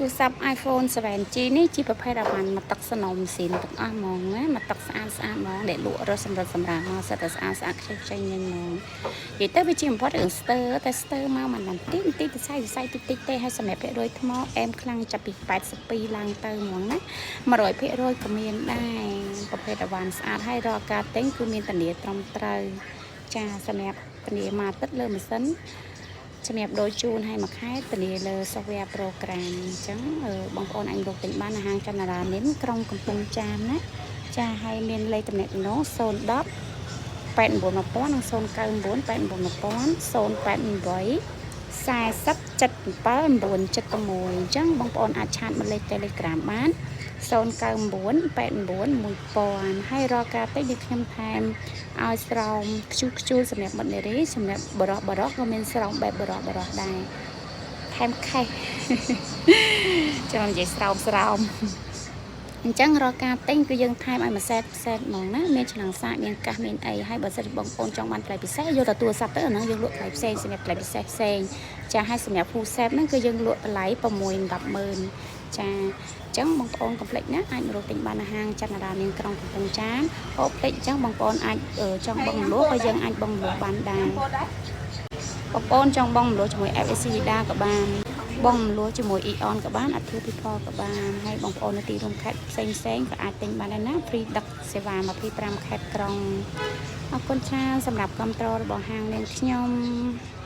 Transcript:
ទូរស័ព្ទ iPhone 7G នេះជាប្រភេទអវ៉ាន់មកទឹកសនំស៊ីនទាំងអស់ហ្មងណាមកទឹកស្អាតស្អាតហ្មងដែលលក់រស់សម្រិតសម្រាមមកសិតតែស្អាតស្អាតខ្ចីខ្ចីញញហ្មងនិយាយទៅវាជាបំផុតរឿងស្ទើរតែស្ទើរមកមិនបន្តិចបន្តិចសរសៃសរសៃតិចតិចទេហើយសម្រាប់ភាគរយថ្មអែមខ្លាំងចាប់ពី82ឡើងទៅហ្មងណា100%ក៏មានដែរប្រភេទអវ៉ាន់ស្អាតហើយរាល់ការទិញគឺមានធានាត្រឹមត្រូវចាសម្រាប់ធានាមួយអាទិត្យលើម៉ាស៊ីន សម្រាប់ដូរជូនឲ្យមួយខែធានាលើ software program អញ្ចឹងបងប្អូនអាចរកទិញបាននៅហាងចន្ទរានិនក្រុងកំពង់ចាមណាចាហើយមានលេខទំនាក់ទំនង010 89 1000និង099 89 1000 088 40 77 976អញ្ចឹងបងប្អូនអាច chat មកលេខ Telegram បាន099 89 1000ហើយរាល់ការទិញនេះខ្ញុំថែមឲ្យស្រោមខ្ជូលខ្ជូលសម្រាប់មិត្តនារីសម្រាប់បរោះបរោះក៏មានស្រោមបែបបរោះបរោះដែរថែមខេស ចាំនិយាយស្រោមស្រោមអញ្ចឹងរាល់ការទិញគឺយើងថែមឲ្យមួយសេតសេតហ្មងណាមានឆ្នាំងសាកមានកាសមានអីហើយបើសិនបងប្អូនចង់បានថ្លៃពិសេសយកទៅទូរស័ព្ទទៅអាហ្នឹងយើងលក់ថ្លៃផ្សេងសម្រាប់ថ្លៃពិសេសផ្សេងចាហើយសម្រាប់ full set ហ្នឹងគឺយើងលក់តម្លៃ6 10ម៉ឺនចាអញ្ចឹងបងប្អូនកុំភ្លេចណាអាចមករកទិញបាននៅហាងចន្ទរានាងក្រុងកំពង់ចាមអូភ្លេចអញ្ចឹងបងប្អូនអាចចង់បងលក់ក៏យើងអាចបងលក់បានដែរបងប្អូនចង់បងលក់ជាមួយ FAC ដាក៏បាន បងមលួជាមួយ Eon ក៏បានអធិ People ក៏បានហើយបងប្អូននៅទីរួមខេត្តផ្សេងផ្សេងក៏អាចទិញបានដែរណា free ដឹកសេវា25ខេត្តក្រុងអរគុណច្រើនសម្រាប់គ្រប់គ្រងរបស់ហាងនាងខ្ញុំ។